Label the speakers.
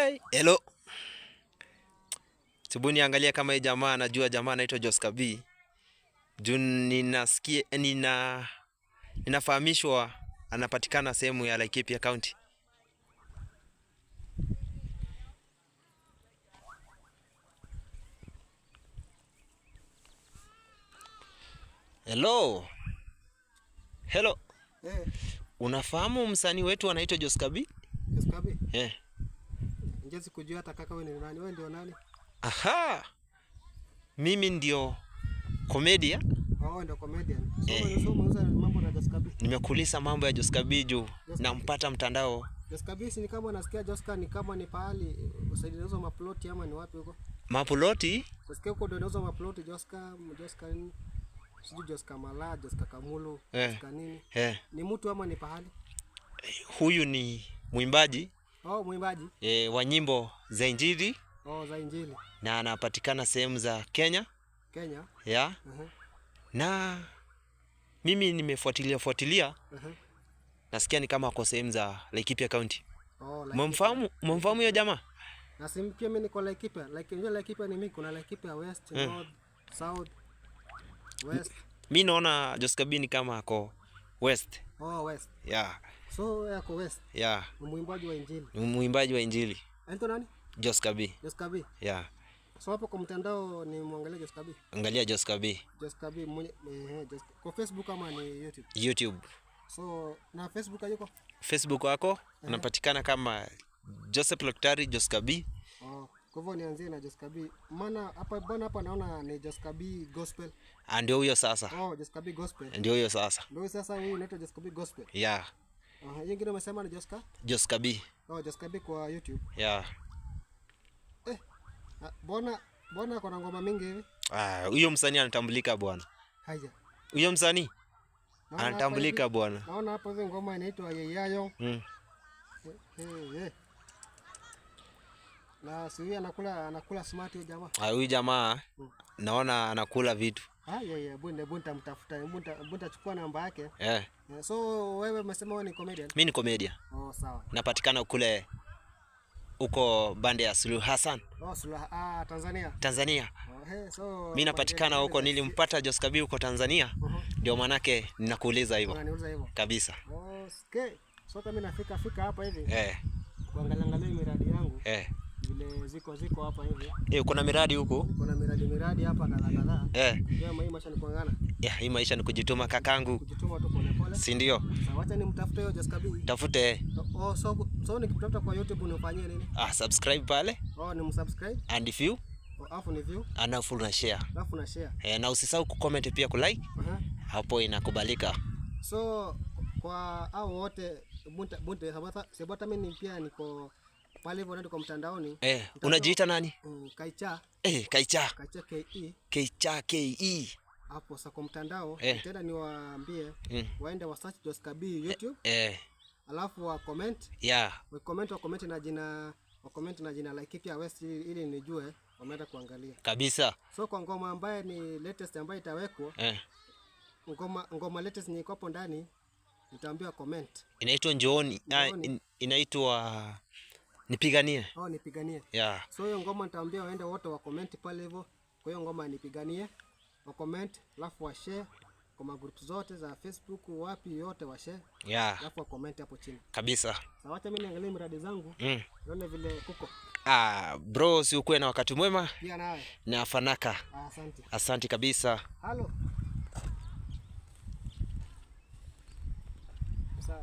Speaker 1: Hey, hello. Hebu niangalia kama hii jamaa anajua jamaa anaitwa Joska B. Juu ninasikia ninafahamishwa anapatikana sehemu ya Laikipia County. Hello. Hello.
Speaker 2: Eh,
Speaker 1: Unafahamu msanii wetu anaitwa Joska B?
Speaker 2: Joska B?
Speaker 1: Eh.
Speaker 2: Nje sikujua hata kaka wewe ni nani? Wewe ndio nani?
Speaker 1: Aha. Mimi ndio comedian.
Speaker 2: Oh, ndio comedian. So
Speaker 1: Eh.
Speaker 2: wewe umeuza mambo na Joska B.
Speaker 1: Nimekuuliza mambo ya Joska B juu nampata mtandao.
Speaker 2: Joska B si ni kama nasikia Joska ni kama ni pahali usaidizi hizo maploti ama ni wapi huko?
Speaker 1: Mapuloti
Speaker 2: Nasikia huko ndio inauza maploti Joska, Joska nini? Sijui Joska Mala, Joska Kamulu,
Speaker 1: Eh.
Speaker 2: Joska nini?
Speaker 1: eh,
Speaker 2: Ni mtu ama ni pahali?
Speaker 1: huyu ni mwimbaji
Speaker 2: Oh, mwimbaji.
Speaker 1: wa nyimbo za Injili
Speaker 2: Oh, za Injili.
Speaker 1: na anapatikana sehemu za Kenya
Speaker 2: Kenya.
Speaker 1: ya
Speaker 2: Uh-huh.
Speaker 1: na mimi nimefuatilia fuatilia,
Speaker 2: Uh-huh.
Speaker 1: nasikia ni kama ako sehemu za Laikipia County.
Speaker 2: Oh, like
Speaker 1: Umemfahamu huyo jamaa?
Speaker 2: Na si pia mimi niko Laikipia. Like unajua Laikipia ni mimi kuna Laikipia West, North, South, West.
Speaker 1: Mi naona Joska B ni kama ako West.
Speaker 2: Oh, West.
Speaker 1: Yeah,
Speaker 2: So wewe ako West.
Speaker 1: yeah.
Speaker 2: Ni mwimbaji wa Injili.
Speaker 1: Ni mwimbaji wa Injili
Speaker 2: Anaitwa nani?
Speaker 1: Joska B.
Speaker 2: Joska B.
Speaker 1: Yeah.
Speaker 2: So hapo kwa mtandao ni muangalie Joska B.
Speaker 1: Angalia Joska B
Speaker 2: Joska B mwenye Joska. Kwa Facebook ama ni YouTube.
Speaker 1: YouTube.
Speaker 2: So na Facebook hayuko?
Speaker 1: Facebook wako anapatikana kama Joseph Loktari Joska B.
Speaker 2: Oh, kwa hivyo nianzie na Joska B. Maana hapa bwana hapa naona ni Joska B Gospel.
Speaker 1: Ah, ndio huyo sasa,
Speaker 2: Oh, Joska B Gospel.
Speaker 1: ndio huyo sasa.
Speaker 2: Ndio sasa huyu unaitwa Joska B Gospel.
Speaker 1: Yeah,
Speaker 2: Ah, hiyo ingine umesema ni Joska?
Speaker 1: Joska B.
Speaker 2: Oh, Joska B kwa YouTube.
Speaker 1: Yeah.
Speaker 2: Eh, ah, bona kuna ngoma mingi hivi.
Speaker 1: Ah, huyo msanii anatambulika bwana.
Speaker 2: Haya.
Speaker 1: Huyo msanii
Speaker 2: Naona hapa
Speaker 1: anatambulika
Speaker 2: hivi-
Speaker 1: bwana.
Speaker 2: Naona hapa hivi ngoma inaitwa Yeyayo.
Speaker 1: Mm.
Speaker 2: Eh, eh. Na si huyu anakula smart huyu jamaa.
Speaker 1: Ah, huyu jamaa naona anakula vitu.
Speaker 2: Ah, yeye bunde bunta mtafuta bunta chukua namba yake.
Speaker 1: Eh,
Speaker 2: Eh, so wewe umesema wewe ni comedian?
Speaker 1: mimi ni comedian.
Speaker 2: Oh, sawa.
Speaker 1: Napatikana kule huko bande ya Suluhu Hassan,
Speaker 2: Oh, Suluhu, ah, Tanzania.
Speaker 1: Tanzania.
Speaker 2: Oh, hey, so
Speaker 1: Mimi napatikana huko, nilimpata Joska B huko Tanzania. Ndio manake ninakuuliza hivyo
Speaker 2: Unaniuliza hivyo.
Speaker 1: kabisa.
Speaker 2: Oh, okay. So kama mimi nafika fika hapa hivi
Speaker 1: Eh,
Speaker 2: kuangalia angalia miradi yangu
Speaker 1: eh.
Speaker 2: vile ziko hapa hivi.
Speaker 1: Eh, kuna miradi huko?
Speaker 2: Kuna miradi hapa kadhaa kadhaa.
Speaker 1: Eh,
Speaker 2: Ndio hii maisha ni kuangana.
Speaker 1: yeah, hii maisha ni kujituma kakangu,
Speaker 2: Kujituma tu pole pole.
Speaker 1: si ndio?
Speaker 2: Sasa wacha nimtafute huyo Joska B.
Speaker 1: Tafute
Speaker 2: Oh, so nikimtafuta kwa YouTube nifanyie nini?
Speaker 1: ah, subscribe pale
Speaker 2: Oh, nimsubscribe,
Speaker 1: and if you
Speaker 2: oh, alafu ni view,
Speaker 1: alafu na share.
Speaker 2: alafu na share.
Speaker 1: Eh, na usisahau kucomment pia kulike,
Speaker 2: Uh-huh.
Speaker 1: hapo inakubalika.
Speaker 2: So kwa hao wote bunta bunta sabata sabata mimi pia niko pale hivyo ndio kwa mtandaoni.
Speaker 1: Eh, unajiita nani?
Speaker 2: Kaicha,
Speaker 1: Eh, Kaicha.
Speaker 2: Kaicha KE
Speaker 1: Kaicha KE.
Speaker 2: hapo sasa kwa mtandao
Speaker 1: Eh.
Speaker 2: tena niwaambie waende wa search Joska B YouTube alafu wa comment,
Speaker 1: Yeah.
Speaker 2: wa comment na jina wa comment na jina Laikipia West ili nijue wameenda kuangalia.
Speaker 1: Kabisa.
Speaker 2: So kwa ngoma ambaye ni latest ambayo itawekwa ngoma latest yenye iko hapo ndani nitaambiwa comment.
Speaker 1: Inaitwa Njooni. Ah,
Speaker 2: Njooni.
Speaker 1: inaitwa Nipiganie.
Speaker 2: Au nipiganie.
Speaker 1: Yeah.
Speaker 2: So hiyo ngoma nitaambia waende wote wa comment pale hivyo. Kwa hiyo ngoma nipiganie, wa comment, alafu wa share kwa magroup zote za Facebook wapi yote wa share,
Speaker 1: Yeah.
Speaker 2: alafu wa comment hapo chini.
Speaker 1: Kabisa.
Speaker 2: Sasa wacha mimi niangalie miradi zangu, nione vile kuko.
Speaker 1: Ah, bro, si ukuwe na wakati mwema
Speaker 2: Pia nawe.
Speaker 1: na fanaka.
Speaker 2: Ah, asante.
Speaker 1: Asante kabisa.
Speaker 2: Halo.